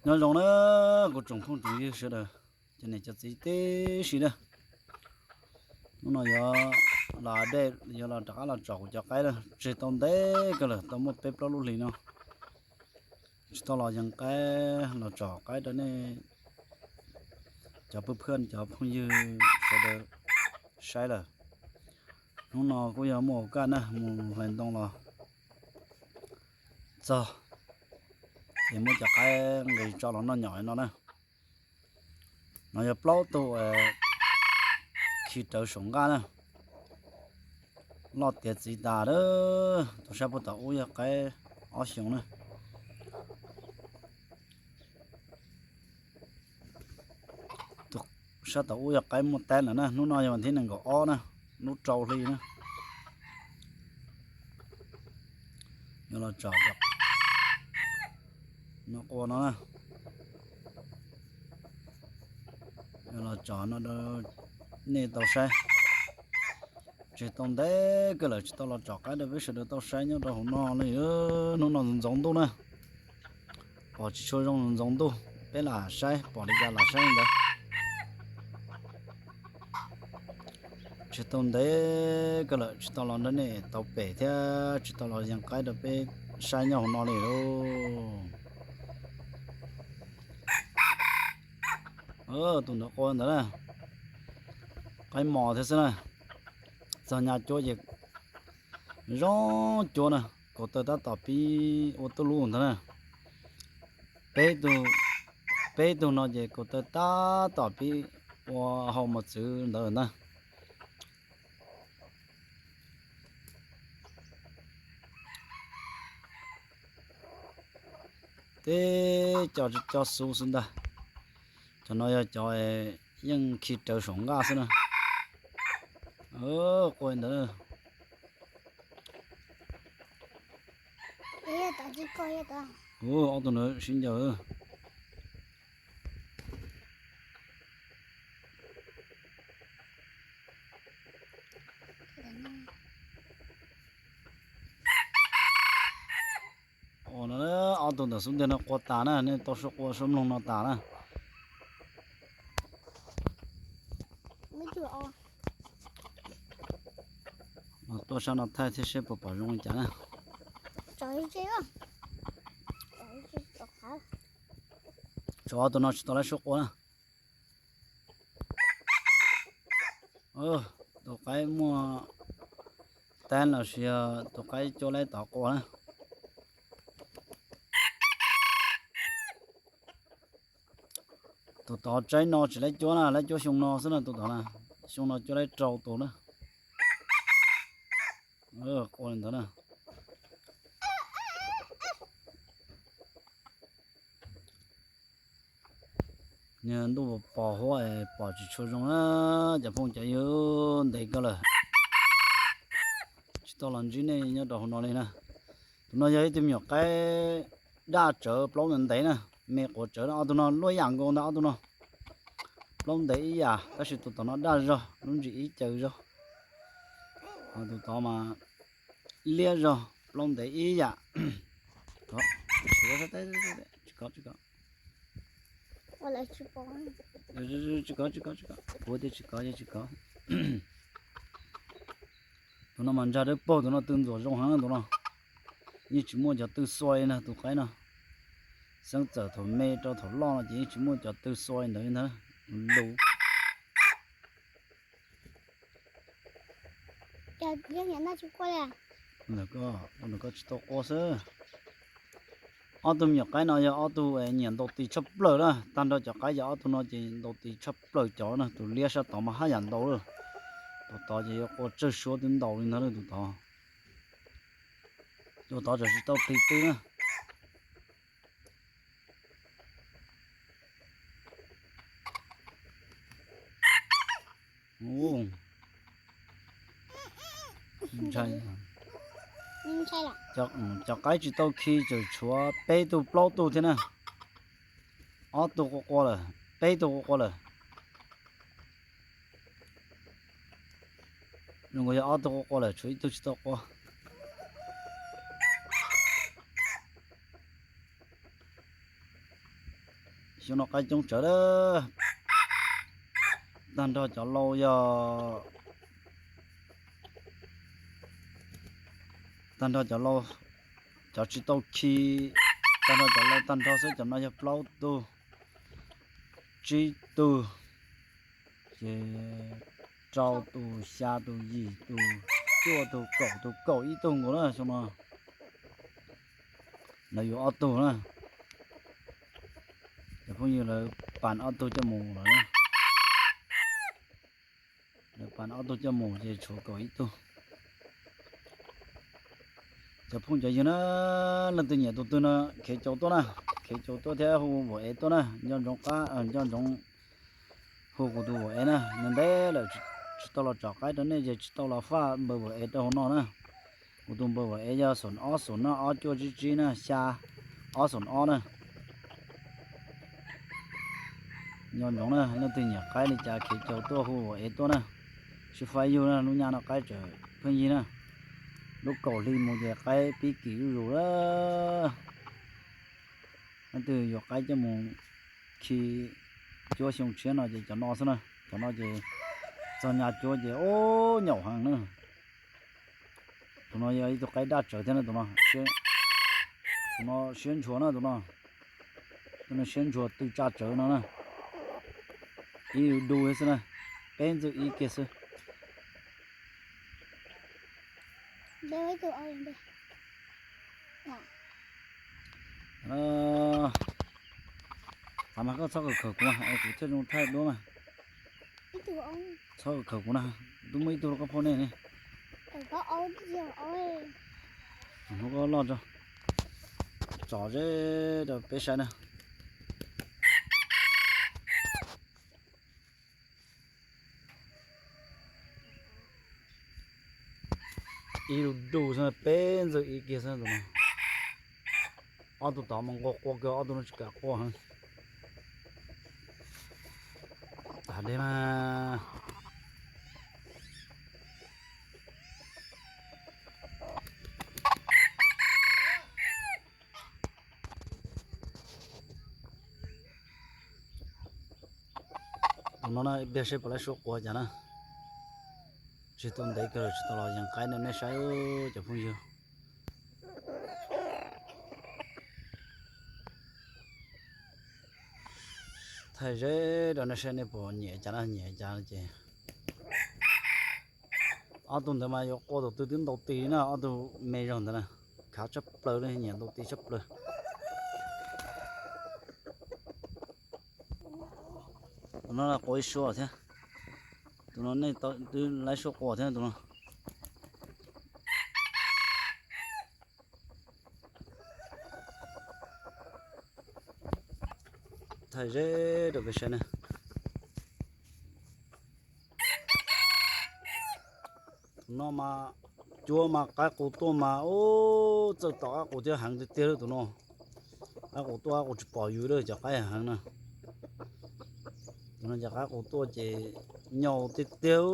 Nyob zoo na, kuv tsoom phooj tsoom ywg sawv daws, cov niam cov txiv tib si na. Hnub no yuav los update, yuav los rov qab los tsom kuv cov qaib na, tseg tau ntev kawg lawm, tau muaj peb plaub lub hlis no tsis tau los yees qaib, los tsom qaib rau nej cov phooj, cov phooj ywg sawv daws saib lawm. Hnub no kuj yog muaj ua kaj na, mus hlais ntoo los txog, ces muab cov qaib nqis tso los noj nyom no na. No yog plaub tug khi rawv saum nqaj na, loj tiav txiv tas lawm, tus sab puag tom ub yog qaib ob xyoos na. Tus sab tom ub yog qaib muaj tab lawm na, hnub no yog vas thib nees nkaum ob na, lub rau hli na. Yuav los tsom no, qua no na, yuav los tsom no rau nej tau saib. Tseg tau ntev kawg lawm tsis tau los tsom qaib rau peb sawv daws tau saib nyob rau hauv no li. Hnub no ntxoov ntuj na, pom tsis tshua zoo, ntxoov ntuj, peb lam saib pom li cas los saib li ntawd. Tseg tau ntev kawg lawm tsis tau los nrog nej tau pem thiab tsis tau los yees qaib rau peb saib nyob hauv no li lauj. Tus ntawd qua ntawd na, qaib mos thiab xwb na. Txog nyab cuab ces zoo cuab na, kaus taw tab tom pib ua tuj lub ntawd na. Peb tug, peb tug no ces kaus taw tab tom pib ua hau mos txwv ntawd na. Teb co co xu xwb ntag. Cov no yog cov yeej khi rawv saum nqaj xwb na. Qua ntawd. Ua ob tug ntawd sib ncaws. Ua no, ob tug ntawm xub ntiag no qua tas na, nej tau suab qua suab mloog no tas na. Tuaj sab no thaij thiab seb puas pom zoo li cas na. Tsov ob tug no tsis tau lab suab qua na. Tus qaib muaj tab los sis yog tus qaib cuab laib tod qua na. Tus tod tsaib no tsis laib cuab na, laib cuab xyoo no xwb na tus tod na. Xyoo no cuab laib rau tus na. Qua li ntawd na. Niag ntuj pos huab es pom tsis tshua zoo na, cov phooj cov ywg, ntev kawg lawm tsis tau los ntsib nej nyob rau hauv no li na. Tus no yog ib tug me nyuam qaib daj tsawv plaub ntev ntev na, me quav tsawv na, ob tug no luaj ib yam nkaus ntag ob tug no. Plaub ntev ib yam tab sis tus tod no daj zog, lub ntsis ib caws zog. Tus tod mas liab zog, plaub ntev ib yam. Tsis kov, tsis kov, tsis kov. Kuv tias tsis kov, tsis kov. Tus no mas ntsag dawb paug, tus no tw ntxuam zoo heev tus no. Yeej tsis muaj cov tw xua li na tus qaib no. Xeeb txawm thaum me rau thaum loj no ces yeej tsis muaj cov tw xua li ntawd li ntag. Lus. Koj tsis tau qua xwb. Ob tug me nyuam qaib no yog ob tug nyiam ntaus tis tshaj plaws na, tag nrho cov qaib yog ob tug no ces ntaus tis tshaj plaws cov na, tus liab sab tod mas haj yam ntaus lawm. Tus tod ces yuav qua tsawg suab twb ntaus li ntawd tus tod. Tus tod tseem tsis tau tis tw na. Cov qaib tsis tau khi tseem tshuav peb tug plaub tug thiab na. Ob tug qua qua lawm, peb tug qua qua lawm. Zoo nkaus yog ob tug qua qua lawm, tshuav ib tug tsis tau qua. Xyoo no qaib coob tsawv lawm. Tag nrho cov lau yog, tag nrho cov lau, cov tsis tau khi, tag nrho cov lau tag nrho xwb. Cov no yog plaub tug, tsib tug, ces rau tus, xya tus, yim tus, cuaj tus, kaum tus, kaum ib tug nkaus na xyoo no. Lawv yuav ob tug na. Cov phooj ywg lawv pab ob tug coj mus lawm na. Lawv pab ob tug coj mus ces tshuav kaum ib tug. Cov phooj cov ywg na, leej twg nyiam tus twg no, khev caus tuaj na, khev caus tuaj thiab hu vauv ev tuaj na, nco ntsoov qab, nco ntsoov hu kuv tus vauv ev na, ntev lawm tsis tau los tsom qaib rau nej ces tsis tau los faj npawb vauv ev rau hauv no na. Kuv tus npawb vauv ev yog xoom ob xoom no ob cuaj tsib tsib na, xya ob xoom ob na. Nco ntsoov na, leej twg nyiam qaib li cas khev caus tuaj hu vauv ev tuaj na. Sib faib yug na, lub nyaj no qaib tseem pheej yig na. Lub kaum hli mus ces qaib pib kim zuj zus lawm. Leej twg yuav qaib coj mus khi cuab xyoo tshiab no ces cov no xwb na. Cov no ces txog nyab cuab ces ub nyaum heev na. Tus no yog ib tug qaib daj tsawv thiab na tus no. Tus no siab ntshua na tus no. Tus no siab ntshua tw tsa tsawv no na. Ib du du xwb na. Peb ntxwg ib kiag xwb. Qhov mas koj txhob khaws khaws kuv, kuv thiaj zoo thaij duab mas. Txhob khaws khaws kuv na, twb muaj ib tug rau koj phauj nej ne. Hnub koj loj tso, tsom zeb rau peb saib na. Ib lub du xwb, peb ntxwg ib kiag xwb tus no. Ob tug tod mas nquag qua kiag, ob tug no tsis kam qua heev. Tas deb mas. Tus no na, ib pliag seb puas laib suab qua cas na. Tsis tau ntev kawg lawm tsis tau los yees qaib rau nej saib cov phooj ywg. Thaij zeb rau nej saib nej puas nyiam cas na, nyiam cas ces. Ob tug ntawd mas yuav qua tus twg twb ntaus tis na, ob tug me zog ntawd na, khav tshaj plaws li, nyiam ntaus tis tshaj plaws. Tus no qua ib suab thiab. Tus no nej twb laib suab qua thiab tus no. Thaij zeb rau peb saib na. Tus no mas cuab mas qaib qus tuaj mas ub, txawj tom qaib qus thiab heev tiag tiag lawm tus no. Qaib qus tuaj qaib qus tsis pom yus lawm, cov qaib heev na. Tus no cov qaib qus tuaj ces nyaum tiag tiag.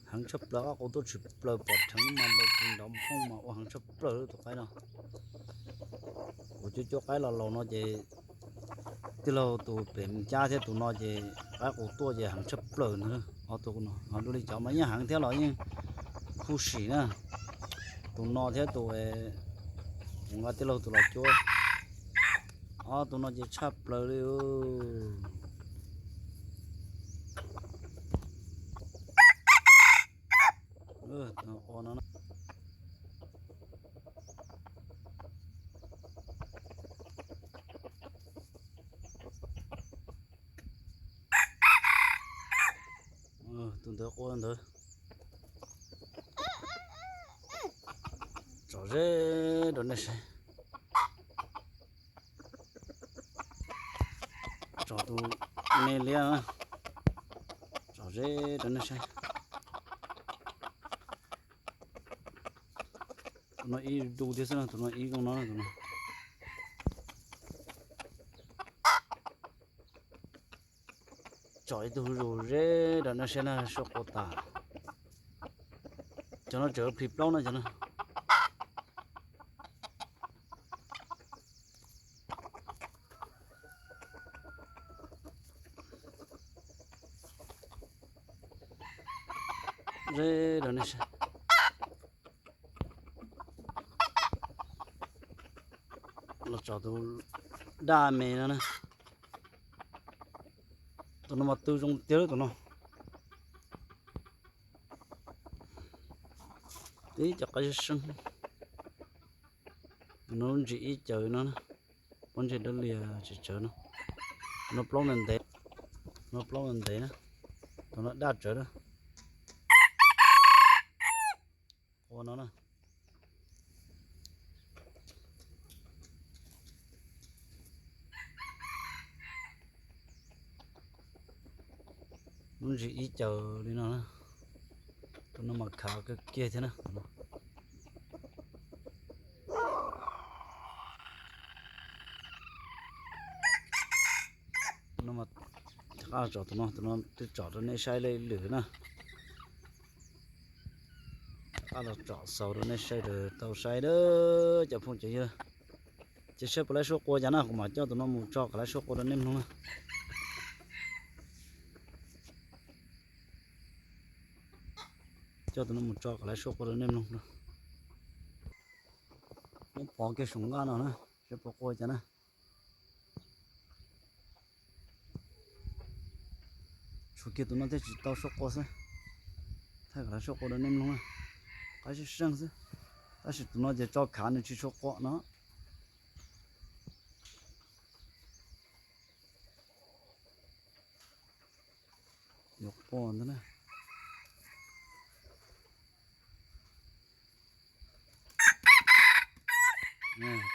Heev tshaj plaws, qaib qus tuaj tshwm plaws pom rheev mas ntaus tis nrov nphooj mas ua heev tshaj plaws tus qaib no. Kuv cuab cuab qaib los laus no ces tij laug tus pem mus cab thiab tus no ces qaib qus tuaj ces heev tshaj plaws na. Ob tug no ho dua li cov mas yeej heev thiab los yeej khuj sim na. Tus no thiab tus kuv nqa tij laug tus los cuab, ob tug no ces tshaj plaws li. Tus ntawd qua ntawd. Tsom zeb rau nej saib. Tsom tus me liab, tsom zeb rau nej saib. Tus no ib du thiab xwb, tus no ib zoo no tus no. Tsom ib tug zuj zeb rau nej saib na, suab qua tas. Cov no tseem plig plaub na cov no. Zeb rau nej saib. Los tsom tus daj me no na. Tus no mas tw zoo tiag tus no. Tib cov qaib seeb. Tus no lub ntsis ib caws no na. Pob ntseg dawb lias tsis tsawv no. Tus no plaub ntev ntev. Tus no plaub ntev ntev na. Tus no daj tsawv na. Qua no na. Lub ntsis ib caws li no na. Tus no mas khav kawg kiag thiab na. Tus no mas, rov qab los tsom tus no, tus no twb tsom rau nej saib lwm na. Rov qab los tsom xaus rau nej saib tau saib na cov phooj cov ywg. Ces saib puas laib suab qua cas na, kuv mam coj tus no mus tso kom laib suab qua rau nej mloog na. Coj tus no mus tso kom laib suab qua rau nej mloog na. Muab pov kiag saum nqaj no na, saib puas qua cas na. Tshuav kiag tus no thiaj tsis tau suab qua xwb. Thaij kom laib suab qua rau nej mloog na. Qaib seeb seeb xwb, tab sis tus no ces tso khav nws tsis tshua qua no. Yuav qua ntag na.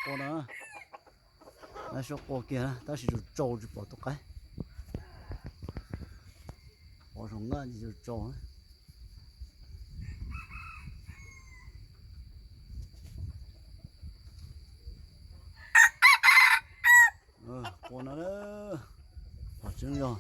Qua no, laib suab qua kiag na, tab sis tsaus tsaus tsis pom tus qaib. Pov saum nqaj ces tsaus tsaus. Qua no, qhov tseeb yog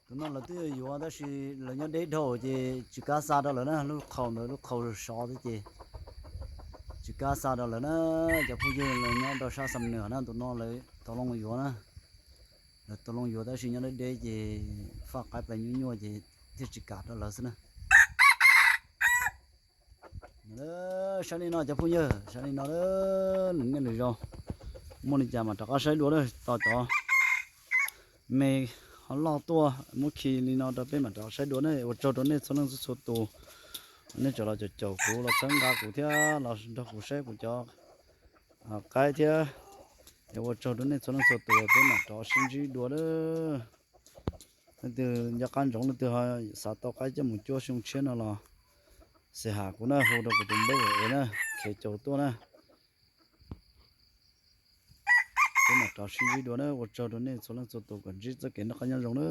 tus no lawv twb yuav yuav tab sis lawv nyob deb dhau ces tsis kav xa rau lawv na, lub qhaus ntawd lub qhaus sov xwb ces tsis kav xa rau lawv na. Cov phooj ywg lawv nyob rau sab Xam Nuas na, tus no lawv tau loo yuav na. Lawv tau loo yuav tab sis nyob deb deb ces faj qaib plai nyuaj nyuaj ces thiaj tsis kam rau lawv xwb na. Saib li no cov phooj ywg, saib li no, lwm niaj lwm zaus muaj li cas mam rov qab saib dua na. Tos cov me ho loj tuaj muab khi li no rau peb mam rov saib dua na. Ua tsaug rau nej txhua leej txhua tus, nej tseem los caum caum kuv, los txhawb nqa kuv thiab los nrog kuv saib kuv cov qaib thiab. Es ua tsaug rau nej txhua leej txhua tus, peb mam rov sib ntsib dua lawm. Leej twg nco qab ntsoov, leej twg ho xav tau qaib coj mus cuab xyoo tshiab no los xij ham kuv na, hu rau kuv tus npawb es na, Khev Caus tuaj na. Peb mam rov sib ntsib dua na, ua tsaug rau nej txhua leej txhua tus, kom ntsib txoj kev noj qab nyob zoo na.